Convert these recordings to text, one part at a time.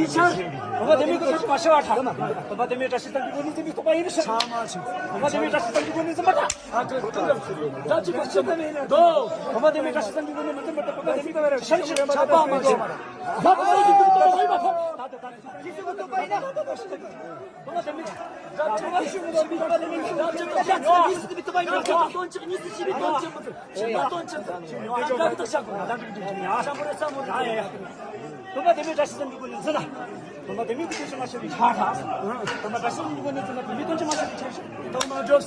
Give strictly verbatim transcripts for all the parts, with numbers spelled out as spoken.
ཡིག་ཆར། བུམ་པ་དེ་མིན་གྱི་དོན་ཆེན་མ་ཤེས་པར་ཐལ། བུམ་པ་དེ་མིན་བཀྲ་ཤིས་སེམས་དཔའི་སྒོ་ནས་འཛིན་པའི་རྟོག་པ་ཡིན་པའི་ཕྱིར། ཆ་མ་ཆུ། བུམ་པ་དེ་མིན་བཀྲ་ཤིས་སེམས་དཔའི་སྒོ་ནས་འཛིན་པར་ཐལ། ཨ་ཀྲི་ཀྲི། བདག་ཅི་བ་ཤི་ན་མེད་ན་དོ། བུམ་པ་དེ་མིན་བཀྲ་ཤིས་སེམས་དཔའི་སྒོ་ནས་མི་འཛིན་པར་ཐལ། བུམ་པ་དེ་མིན་ཆ་པ་མ་ཆུ། བུམ་པ་དེ་མིན་བཀྲ་ཤིས་སེམས་དཔའི་སྒོ་ནས་མི་འཛིན་པར་ཐལ། བུམ་པ་དེ་མིན་བཀྲ་ཤིས་སེམས་དཔའི་སྒོ་ནས་མི་འཛིན་པར་ཐལ། བུམ་པ་དེ་མིན་བཀྲ་ཤིས་སེམས་དཔའི་སྒོ་ནས་མི་འཛིན་པར་ཐལ། བུམ་པ་དེ་མིན་བཀྲ་ཤིས་སེམས་དཔའི་སྒོ་ནས་མི་འཛིན་པར་ཐལ། བུམ་པ་དེ་མིན་བཀྲ་ཤིས་སེམས་དཔའི་སྒོ་ནས་མི་འཛིན་པར་ཐལ། བུམ་པ་དེ་མིན་བཀྲ་ཤིས་སེམས་དཔའི་སྒོ་ནས་མི་འཛིན་པར་ཐལ། བུམ་པ་དེ་མིན་བཀྲ་ཤིས་སེམས་དཔའི་སྒོ་ནས་མི་འཛིན་པར་ཐལ། བུམ་པ་དེ་མིན་གྱི་དོན་ཆེན་མ་ཤེས་པའི་ཆ་ཧྲ། བུམ་པ་བཀྲ་ཤིས་སེམས་དཔའི་སྒོ་ནས་མི་འཛིན་པར་ཐལ། བུམ་པའི་དོན་ཆེན་མ་ཤེས་པའི་ཆ་ཤས། དོ་མ་འགྲོ།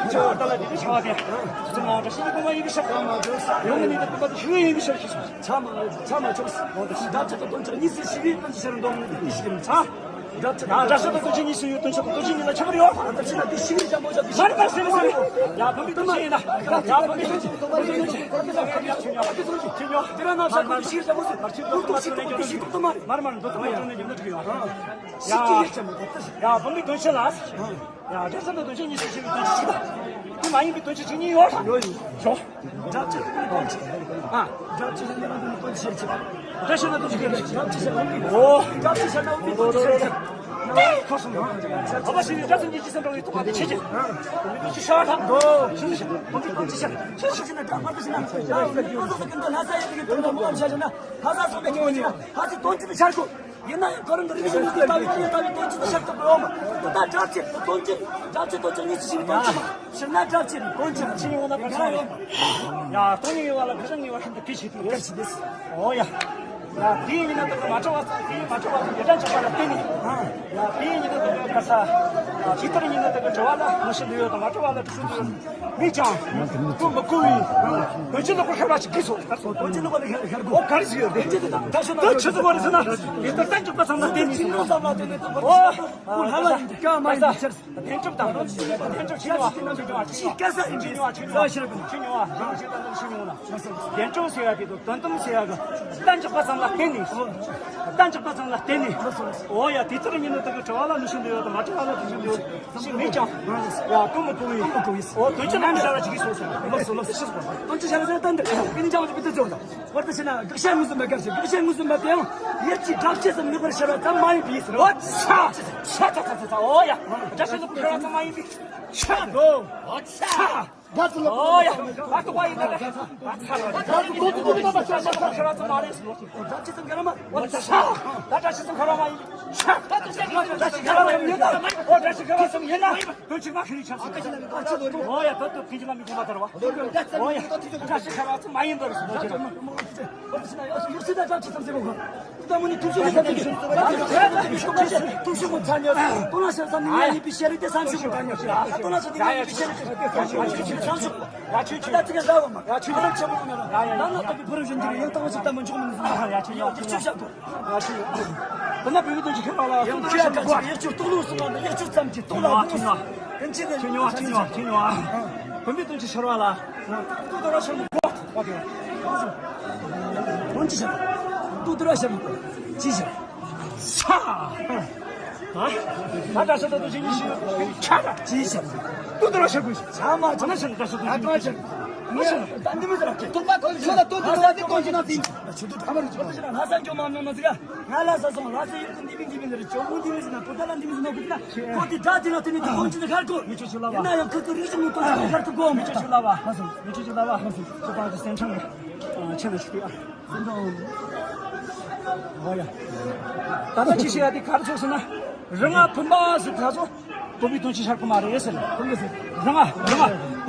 ཆ་ད་ལ་དེ་ནི་ཆ་བ་དེ། ཚུ་མ་བཀྲ་ཤིས་སེམས་དཔའི་སྒོ་ནས་ཡིན་པའི་ཕྱིར། དོ་མ་འགྲོ། ཡོང་ནི་མི་འདི་བུམ་པ་དེ་ཤི་བའི་ཡིན་པའི་ཕྱིར་ཤི་སོང་། ཆ་མ་ཆ་མ་ཆོག། འདྲ་ཆ་དང་དོན་ཆེན་གཉིས་སུ་ཤི་བའི་དོན་ཆེན་ཤར་འདོམས་ནི་དེ་ཤི་རིམ་ཆ། འདྲ་ཆ་དང་དོན་ཆེན་གཉིས་སུ་ཡོད། དོན་ཆེན་དང་དོན་ཆེན་གཉིས་ལ་ཁྱད་པར་ཡོད། ད་ཆ་ན་དེ་ཤི་བའི་ཞག་མོ་ཞག་དེ་ཤི། མར་མར་སེམས་སེམས། ཡ་བུམ་པའི་དོན་ཆེན་ཡིན་ན། ཡ་བུམ་པའི་དོན་ཆེན། བུམ་པའི་དོན་ཆེན། དེ་ར་ན་ཞག་དེ་ཤི་ཞག་མོ་ཞག་དེ་ཤི་ཞག་མ་རེད། མར་མར་འདོད་ཚང་མ་ཡོད་ན་ཡོད་ན་འགྲིག་ཡོད། ཤི་ཅི་ཡོད་ཅམ་མོ་ད། ཡ་བུམ་པའི་དོན་ཆེན་ལ། ཡ་འདྲ་ཆ་དང་དོན་ཆེན་གཉིས་སུ་ཤི་བའི་དོན་ཆེན་ཞིག་དང་། དེ་མ་ཡིན་པའི་དོན་ཆེན་གཅིག་གཉིས་ཡོད། ཡོད་ཡོད། ཡོད། འདྲ་ཆ་དང་དོན་ཆེན། ཨ། འདྲ་ཆ་དང་དོན་ཆེན་ཆེ། འདྲ་ཆ་དང་དོན་ཆེན་ཆེ། འདྲ་ཆ་དང་དོན་ཆེན་ཆེ། འོ། འདྲ་ཆ་དང་དོན་ཆེན་ཆེ། ཁོ་སོང་། ཨ་ཕ་ཤི་བའི་འདྲ་ཆ་གཉིས་ཀྱི་སེམས་ཁྲལ་བའི་ཐོག་མ་དེ་ཆེ་ཆེ། མི་དོན་ཆེན་ཤར་ཐང་། འདོ། ཆེ་ཆེ། དོན་ཆེན་དོན་ཆེན་ཤར། ཆེ་ཆེ་ན་འདྲ་མ་འདྲ་ཆེ་ན། ལྷ་ས་ཡོད་པའི་གི་དོན་དང་མ་འོངས་ཤར་ན། ལྷ་ས་སོང་པའི་གི་དོན་ཆེན། ལྷ་སའི་དོན་ཆེན་དུ་ཤར་དགོས། ཡིན་ན་ཡང་ད་རུང་འདི་རིག་གཞུང་ལུགས་ཀྱི་ལྟ་བའི་ཀྱི་ལྟ་བའི་དོན་ཆེན་དུ་ཤར་ཐུབ་ཡོད་མ། ད་ལྟ་སྒྲ་ཆེ་དོན་ཆེན། སྒྲ་ཆེ་དོན་ཆེན་གཉིས་སུ་ཤེས་པའི་དོན་ཆེན་མ། ཕྱིར་ན་སྒྲ་ཆེ་དོན་ཆེན་ཆེ་ཡོང་ན་ག་རེ་ཡོད་མ། ཡ་སྟོང་ཉིད་ཡོད་པ་ལ་ག་རེ་ཡོད་པ་ཤིན་ཏུ་གལ་ཆེ་དུས་གལ་ཆེ་དུས། ཨོ་ཡ། ཡ་དེའི་ཉིན་ན་དུ་མ་བྲལ་བ་དེའི་མ་བྲལ་བ་དེ་ཡེ་གྲོལ་ཆགས་པ་ལ་བརྟེན་ནས། ཡ་དེའི་ཉིན་ན་དུ་ག་ས། ཇི་ལྟར་ཉིན་ན་དུ་གྲོལ་བ་ལ་མི་ཤེས་འདོད་ཡོད་དང་མ་བྲལ་བ་ལ་གྲོལ་ཤེས་འདོད་ཡོད། མིག་ཀྱང་ཀུན་ཏུ་བསྐོར་བའི་དོན་ཆེན་ལ་ཁོ་ཤར་བ་ཞིག་གིས་སོ། དོན་ཆེན་ལ་ཁོ་ཤར་དགོས། ཨོ་ག་རེ་ཞིག་ཡོད་དེ། ད་ཆུ་ཚོད་གོ་རེ་ཟེར་ན་དེ་ལྟར་བསྟན་བཅོས་པ་ཚང་མ་བསྟན་ནས་སོ། ཨོ་ལྷ་ལ་ཡིན་གྱི་སྐྱ་མ་ཡིན་གྱི་ཕྱིར། བསྟན་བཅོས་དང་བསྟན་བཅོས་ཆེ་ཉོ་བ་ཆེ་ཉོ་བ་ཆེ་ཉོ་བ་ཆེ་ཉོ་བ་ཆེ་ཉོ་བ་བསྟན་བཅོས་ཟེར་ཡ་དེ་དོན་དམ་ཟེར་ཡ་གི་བསྟན་བཅོས་པ་ཚང་མ་བསྟན་ནས་སོ། བསྟན་བཅོས་པ་ཚང་མ་བསྟན་ནས། ཨོ་ཡ་དེ་ལྟར་ཉིན་ནི་དག་གི་གྲོལ་བ་ལ་མི་ཤེས་འདོད་ཡོད་དང་མ་གྲོལ་བ་ལ་མི་ཤེས་འདོད་ཡོད། ཞིག་མེད་ཀྱང་། ཡ་ཀུན་མི་ཀུ་ཡིན། ཀུན་མི་ཀུ་ཡིན། ཨོ་དོན་ཆེན་ལ་མི་ཤར་བ་ཅིག་གིས་སོ་ཟེར། ལོགས་སུ་ལོགས་སུ་ཤེས་སོ། དོན་ཆེན་ཤར་ཟེར་བསྟན་འདི་ཀུན་ཀྱང་ཅིག་པི་ཏི་ཚོ་དང་། བར་དུ་ཕྱིན་ན་དགག་བྱ་མངོན་སུམ་པ་གལ་ཆེ། དགག་བྱ་མངོན་སུམ་པ་དེའང་ཡིད་ཀྱི་སྒྲ་ཆེ་ཙམ་ལེགས་པར་ཤར་བ་ཙམ་མ་ཡིན་པའི་ཕྱིར། ཨོ་ཚ་ཚ་ཚ་ཚ་ཚ། ཨོ་ཡ། སྒྲ་ཆེ་ཙམ་ཤར་བ་ཙམ་མ་ཡིན་པའི་ཕྱིར། ཨོ་ཚ། ཨོ་ཡ། ཨ་ཏོ་བ་ཡིན་ད་ད། ཨ་ཚ། ཨོ་ཚ། ད་ད་ད་ད་ད་ཤར་བ་ཙམ་མ་རེད་ཟེར་ལོ། སྒྲ་ཆེ་ཙམ་ག་ར་མ། ཨོ་ཚ། ད་སྒྲ་ཆེ་ཙམ་ག་ར་མ་ཡིན། ཚ། ད་སྒྲ་ཆེ་ཙམ་ག་ར་མ་ཡིན་ན། ཨོ་སྒྲ་ཆེ་ག་ར་ཙམ་ཡིན་ན། དོན་ཆེན་མ་ཤེས་རིག་ཆགས་སོང་། ཨོ་ཡ་ད་དུ་ཕིན་ཅི་ལ་མི་གོ་མ་ཐར་བ། ཨོ་ཡ། སྒྲ་ཆེ་ག་ར་ཙམ་མ་ཡིན་པར་སོང་། ཡོད་ཚད་ད་ཅི་ཙམ་ཟེར་བ། ད་མོ་ནི་ཐུགས་ཤོར་གི་ཐུགས་ཤོར་གི་ཐུགས་ཤོར་གི་ཐུགས་ཤོར་གི་ཐུགས་ཤོར་གི་ཐུགས་ཤོར་གི་ཐུགས་ཤོར་གི་ཐུགས་ཤོར་གི་ཐུགས་ཤོར་གི་ཐུགས་ཤོར་གི་ཐུགས་ཤོར་གི་ཐུགས་ཤོར་གི་ཐུགས་ཤོར་གི་ཡ་ཆོས་ཆོས། ད་ཅི་ག་འདྲ་བ་མ། ཡ་ཆོས་ཆོས། ད་ཅི་ག་འདྲ་བ་མ། ཡ་ཡ་ཡ། ཡང་དག་པའི་བུ་རབ་གཞོན་གྱི་ཡང་དག་པ་ཞིག་ལྟ་མི་འཇོག་མི་ནུས་སོ། ཡ་ཆོས་ཡ། ཡང་ཅིག་ཆོས་བཤད་དོ། ཡ་ཆོས་ཡ། དེ་ན་བོད་མི་དོན་ཆེན་ཤར་བ་ལ། ཡང་ཁྱོད་ཡ་ག་ཅིག་ཡག་ཆོས་སྟོང་ལུགས་སུ་ང་ཡག་ཆོས་ཙམ་གྱིས་སྟོང་ལ་ཆོས་ཉོ་བ། ཆོས་ཉོ་བ། ཆོས་ཉོ་བ། ཆོས་ཉོ་བ། བོད་མི་དོན་ཆེན་ཤར་བ་ལ། ཏུ་ཏུ་ར་ཤར་མི་གོ། དོན་ཆེན་ཤར། ཏུ་ཏུ་ར་ཤར་མི་གོ། ཅི་ཤར། ས། ད་ད་ད་ད་ད་ཅི་ཉི་ཤི། ཆ་ད་ཅི་ཤར། ཏུ་ཏུ་ར་ཤར་གོ། ས་མ་ཆ་ན་ཤར་ད་ཤར་ད་ཅི་ཤར། ད་ད་ཤར། ང་ཤར་ད་འདི་མི་ཟེར་ར་ཀྱེ། ཏུ་པ་ཁོ་ཚོ་ལ་ཏུ་ཏུ་ར་ཏི་ཏོན་ཅི་ན་ཏི། ད་ཆུ་ཏུ་ད་མ་རུ་ཆུ་ཏུ་ཤར་ན་ས་འགྱོ་མ་མྱོང་ན་ཟེར་ཡ། ང་ལ་ས་སོང་ལ་ས་ཡིར་ཏུ་འདི་མི་འདི་མི་ཟེར་ཅོ་མོ་འདི་མི་ཟེར་ན་པུ་ཏ་ལ་འདི་མི་ཟེར་ན་གུ་ཏི་ན། ཁོ་དེ་དགྲ་དེ་ལ་དེ་ནི་དེ་ཀོན་ཅི་ན་ཁར་ཀོ། མི་ཆོ་ཆོ་ལ་བ། ཡིན་ན་ཡང་ཁོ་ཚོ་རིག་གཞུང་ངོ་ཀོན་ཅི་ན་ཁར་ཏུ་ཀོ། མི་ཆོ་ཆོ་ལ་བ། མ་སོང་། མི་ཆོ་ཆོ་ལ་བ། མ་སོང་། ཁོ་པ་གི་སེམས་ཁྲང་གི་ཆེ་ན་ཆུ་ཏི་ཨ། སེམས་ཁྲང་། འོ་ཡ། ད་ལྟ་ཅི་ཤེས་ཡ་དེ་གར་ཚོགས་སོང་ན། རང་ང་བུམ་པ་ཟེར་ད་ཚོ། བོད་པའི་དོན་ཆེན་ཤར་གི་མ་རེད་ཟེར། བུམ་པ་ཟེར། རང་ང་རང་ང་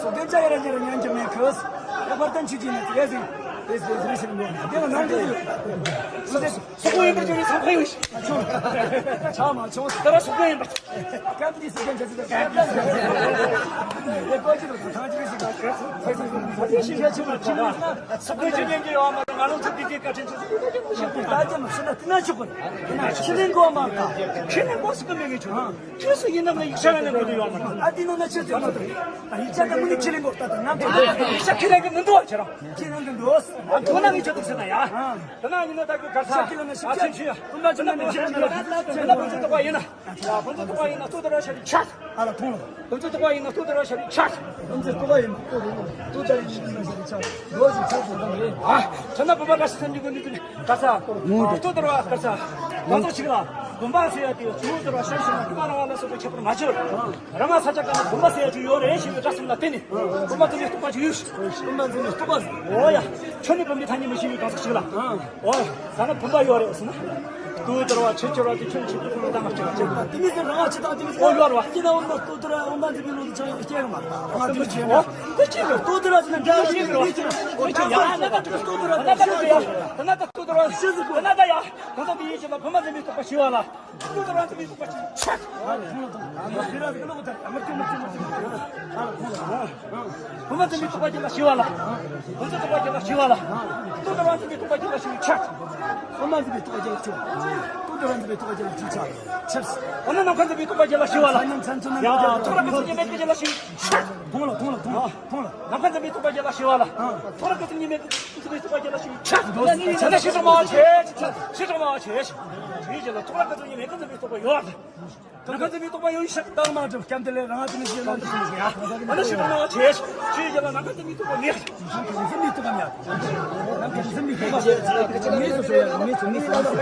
སོ་སྐད་ཅག་ཡ་ར་ཡ་ར་ཉན་གྱི་མེད་གི། ཡ་བར་དན་ཆུ་ཅི་ནས་ཡ་ཟིན། དེ་སོ་སོ་རེ་ཞིག་འགྲོ། དེ་ལ་ནང་དུ་ཡོད། སོ་སོ་སོ་ཡིན་པར་བྱས་ནས་སོ་ཁ་ཡོད། ཆོག་ཆ་མ་ཆོག་ད་ར་སོ་ཁ་ཡིན་པར། སྐབས་འདི་སུ་ཀྱང་བྱ་ཚིག་དང་སྐབས་འདི་སུ་ཀྱང་བྱ་ཚིག་དང་ཐང་ཅིག་ཞིག་དང་ཤེས་ཤེས་ཆེ་བ་ཆེ་ན་སོ་ཁ་ཅི་ཉན་གྱི་ཡོད་མ་རེད། ང་རང་ཚོ་དེ་གའི་བཀའ་དྲིན་ཆེ་ཟེར་གྱི་ཡོད། ད་ཅི་མ་ཤེས་ན་དེ་ན་ཆོག་གི་རེད། དེ་ན་ཁས་ལེན་དགོས་མ་རེད། ད་ཁས་ལེན་དགོས་སུ་ཀ་མེད་གི་ཆོག་ཁྱོད་སུ་ཡིན་ནམ་ལ་ཡིག་ཆ་ལ་ནས་དགོས་དུ་ཡོད་མ་རེད། ཨ་དེ་ནང་ན་ཆོས་ཚོད་མ་གཏོགས་ད་ཡིག་ཆ་དང་མི་ནི་ཁས་ལེན་དགོས། ད་ད་ང་ད་ཡིག་ཆ་ཁས་ལེན་གི་མི་འདུག་ཁྱེད་རང་ཁས་ལེན་གི་འདུག་ཨ་ཁོ་ན་ངས་ཆོས་ཐུག་ཟེར་ན་ཡ། དེ་ན་ཡིན་ན་ད་གི་ག་ས་ཤ་ཁས་ལེན་ན་ཤ་ཨ་ཁས་ཆོས་ཆོས་ཁོ་ན་ཆོས་ཆོས་ཁོ་ན་ཁོ་ཚོ་ཐུག་པ་ཡིན་ན་ཁོ་ཚོ་ཐུག་པ་ཡིན་ན་ལྟོ་དེ་ར་ཤ་རི་ཆག་ཨ་ལ་ཐོང་ལ། ཁོ་ཚོ་ཐུག་པ་ཡིན་ན་ལྟོ་དེ་ར་ཤ་རི་ཆག་ཁོ་ཚོ་ཐུག་པ་ཡིན་ན་ལྟོ་དེ་ར་ལྟོ་དེ་ར་ཤ་རི་ཆག་ལོ་ཞིག་ཆག་ཐོང་ལ་རེད། ཨ་ཁྱོད་ན་བུ་མ་ར་ཤི་སམ་གྱི་གོ་ནི་དེ་ནི་ག་ས་ལྟོ་དེ་ར་ག་ས་ང་ཚོ་ཞིག་ལ་དགོན་པ་ཟེར་ཡ་དེ་ཆུ་དེ་ར་ཤ་ཤི་ན་དེ་མ་ར་བ་ལ་སོགས་པའི་ཁྱད་པར་མ་ཆོད། རང་ང་ས་ཆ་ག་ན་དགོན་པ་ཟེར་ཡ་ཅིག་ཡོད་རེད་ཞེས་པའི་སྒྲ་གསུམ་ལ་བརྟེན་ནས་དགོན་པ་འཛིན་པའི་རྟོགས་པ་ཅིག་ཡོད། དགོན་པ་འཛིན་པའི་རྟོགས་པ། འོ་ཡ། ཁྱོད་ནི་བུམ་པའི་ཐ་སྙད་མི་ཤེས་པའི་གང་ཟག་ཞིག་ལ། འོ་ཡ། ད་ནི་བུམ་པ་ཡོད་རེད་ཟེར་ན། དུ་དར་བ་ཆེ་ཆེ་བ་དེ་ཁྱོད་ཆེ་དུ་ཁོ་ན་ད་མ་སྐྱེ་བ་ཆེ་བ། དེ་མི་ཟེར་རང་ང་ཆེ་དང་དེ་མི་ཟེར། འོ་ཡོད་རེད་བ། ཁྱེད་ན་འོ་ན་ལྟོ་དར་འོ་ན་འཛིན་པའི་ལུགས་དེ་ཆ་ཡོད་སྐྱེ་རེད་མ། རང་དེ་མི་ཆེ་ན། འོ་དེ་ཆེ་རེད། ལྟོ་དར་ཟེར་ན་འདྲ་ཆེ་རེད། འོ་ཆེ་ཡ་ན་ད་དུ་ལྟོ་དར་ད་ཆེ་ཡ། ད་ན་ད་ལྟོ་དར་བ་ཆེ་ཟེར་གོ་ན་ད་ཡ། ད་ད་དེ་ཡིན་ཆེ་ན་བུམ་པ་འཛིན་པའི་རྟོགས་པ་ཞི་བ་ལ། ཁོ་ཚོ་རང་ཚོ་མི་ཐུག་པ་ཞིག་ཆག་བུ་མ་ཚོ་མི་ཐུག་པ་ཅིག་ལ་ཞི་བ་ལ། བུ་ཚོ་ཐུག་པ་ཅིག་ལ་ཞི་བ་ལ། ཁོ་ཚོ་རང་ཚོ་མི་ཐུག་པ་ཅིག་ལ་ཞི་ཆག་བུ་མ་ཚོ་མི་ཐུག་པ་ཅིག་ལ་ཞི་ཆག་ཁོ་ཚོ་རང་ཚོ་མི་ཐུག་པ་ཅིག་ལ་ཞི་ཆག་ཆག་འོ་ན་ནམ་མཁའ་ཚོ་མི་ཐུག་པ་ཅིག་ལ་ཞི་བ་ལ། ཡ་ཐོ་ར་ཁོ་ཚོ་ཉི་མའི་སྐད་ཅིག་ལ་ཞི་ཆག་ཐོང་ལ་ཐོང་ལ་ཐོང་ལ་ཐོང་ལ། ནམ་མཁའ་ཚོ་མི་ཐུག་པ་ཅིག་ལ་ཞི་བ་ལ། ཐོ་ར་ཁོ་ཚོ་ཉི་མའི་སྐད་ཅིག་ལ་ཞི་ཆག་ད་ནི་ཞི་དྲག་མ་བྱེད། ཞི་དྲག་མ་བྱེད། ཞི་ཅིག་ལ་ཐོ་ར་ཁོ་ཚོ་ཉི་མའི་སྐད་ཚོ་མི་ཐུག་པ་ཡོད། ད་ག་ཚོད་མི་རྟོགས་པ་ཡོད་ཤག་ཏང་མ་གྲུབ་སྐྱབས་དེ་ལས་རང་དེ་ནི་ཤེས་ན་འདི་ཤེས་ཡ། ཨ་ནི་ཤི་རོ་མ་བྱེད། ཆུའི་རྒྱལ་ལ་ནམ་མཁའ་ཚོད་མི་རྟོགས་པ་མེད། ནམ་མཁའ་ཚོད་མི་རྟོགས་པ་མེད། ནམ་མཁའ་ཚོད་མི་རྟོགས་པ་མེད། མི་སོ་སོ་ཡ་མི་ཚོ་མི་སོ་སོ།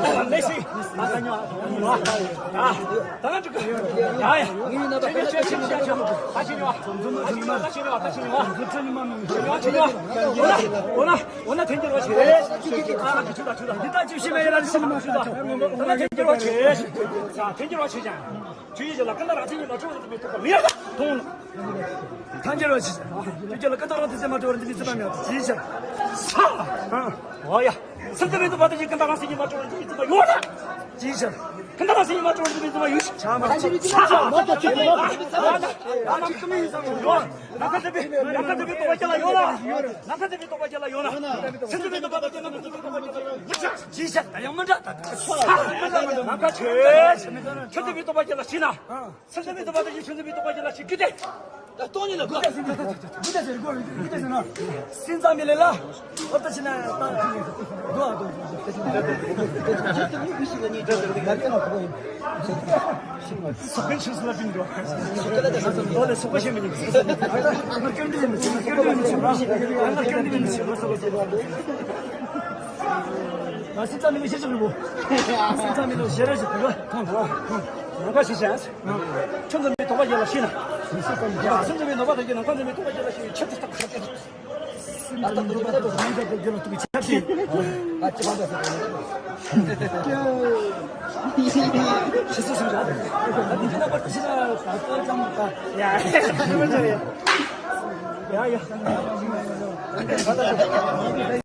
ཨ་ནི་ཤི། ཨ་ད་ཉོ། ཨ་ད་ང་འགྲོ་གི། ཡ་ཡ། ཆེ་ཆེ་ཆེ་ཆེ་ཆེ། ད་ཆེ་ཉོ། ད་ཆེ་ཉོ། ད་ཆེ་ཉོ། ད་ཆེ་ཉོ། ཆེ་ཉོ་ཆེ་ཉོ། འོ་ན། འོ་ན། འོ་ན་ཐེན་ཀྱི་རོ་ཆེ། ཨ་ན་ཁི་ཆུ་ད་ཆུ་ད། འདི་ལྟ་ཅིག་ཤི་མེད་ཡ་ལ་ཤི་མ་ཤི་ད། འོ་ན་ཐེན་ཀྱི་རོ་ཆེ། ཐེན་ཀྱི་རོ་ཆེ་ཅང་། ཆུ་ཡི་ལ་ཀ་ན་ར་ཐེན་ཀྱི་མ་ཆུ་མི་ཐུབ་པ་མི་ཡ་ད། ཐོང་། ཐེན་ཀྱི་རོ་ཆེ། ཆུ་ཡི་ལ་ཀ་ན་ར་ཐེན་ཀྱི་མ་ཆུ་མི་ཐུབ་པ་མི་ཡ་ད། ཅི་ཤ། ས། འོ་ཡ། སེམས་ཙམ་མི་ཐུབ་པ་དེ་ཀ་ན་ར་ཐེན་ཀྱི་མ་ཆུ་མི་ཐུབ་པ་ཡོད་ད། ཅི་ཤ། ཀ་ན་ར་ཐེན་ཀྱི་མ་ཆུ་མི་ཐུབ་པ་ཡོད་ཤ། ཆ་མ་ཆ། ཆ་མ་ཆ། ཡོད། ནམ་མཁའ་ཚོད་མི་ཡོད་ས་ཡོད། ནམ་མཁའ་ཚོད་མི་ཡོད་ས་ཡོད། ནམ་མཁའ་ཚོད་མི་རྟོགས་པ་ཅན་ལ་ཡོད་ན། སེམས་ཙམ་མི་རྟོགས་པ་དེ་ནམ་མཁའ་ཚོད་མི་རྟོགས་པ་ཅན་ལ་ཡོད་ན། ཅི་བྱ་ད་ཡང་མི་འདྲ་ད། ནམ་མཁའ་ཆོས་ཆོས་ཙམ་མི་རྟོགས་པ་ཅན་ལ་ཤི་ན། སེམས་ཙམ་མི་རྟོགས་པ་དེ་ཆོས་ཙམ་མི་རྟོགས་པ་ཅན་ལ་ཤི་གི་སྟེ། ད་སྟོང་ཉིད་ལ་གོ། མི་འདྲ་ཟེར་གོ་མི་འདྲ་ཟེར་ན། སེམས་ཙམ་མི་ལས་ལ། ཨོ་ད་ཕྱི་ན་ད་ཁྱི་གི་དོ་ཨ་དོ། ཁྱི་དེ་མི་གི་ཞིག་ལ་ཉེ་དྲག་ཟེར་ཏེ་ག་ལེ་ན་ཁོ་ཡིན། སོག་པའི་ཆུ་སུ་ལ་བིན་འགྲོ། སོག་པ་ལ་ད་ས་སོ་ལོ་ལ་སོག་པ་ཤེས་མི་ཉན། ང་སྐྱོན་དེ་མི་ཆེ་ང་སྐྱོན་དེ་མི་ཆེ་ང་སྐྱོན་དེ་མི་ཆེ་ང་སོག་པ་སོག་པ། ང་སེམས་ཙམ་མི་ལ་ཤེས་ཆོག་རེད་བོ། སེམས་ཙམ་མི་ལ་ཤེས་རེ་ཞིག་དགོས། ཁོང་ཁོང་ཁོང་ཁོང་ཁ་ཤེས་ཤེས། ཁྱོད་ཚོ་མི་དོགས་པ་ཡོད་ལ་ཤེས་ན། སེམས་ཙམ་མི་དོགས་པ་དང་ཁྱོད་ཚོ་མི་དོགས་པ་ཡོད་ལ་ཤེས་ཆེད་དུ་བཏགས་ཁ་ཤས། ཡ་ཡ།